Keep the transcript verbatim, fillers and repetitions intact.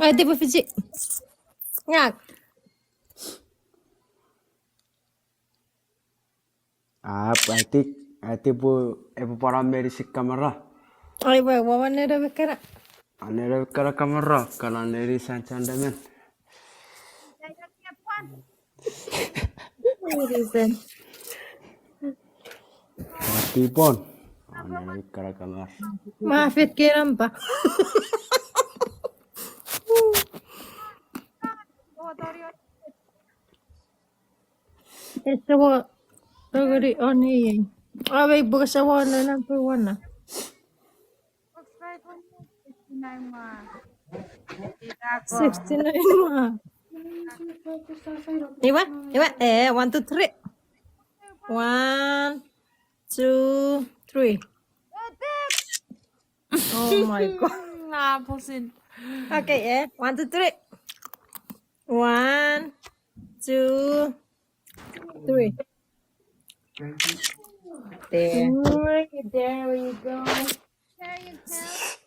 Ati pwe fichi. Ngak. Ap, ati, ati pwe epwe pwan menisik kamara. Ai pwe, wa wan nere wekana. Anere wekana kamara, kana neri san chandamen. Reason. Ati pon. Anere wekana kamara. Ma fit ke nampa. Ese wo togori oni. Awe buka sa wo no number one na. Sixty-nine wa. Iwa, iwa, eh, one, two, three. One, two, three. Oh my God. Nga pusin. Okay, eh, one, two, three. One, two, three. There. Three, there we go. There you go.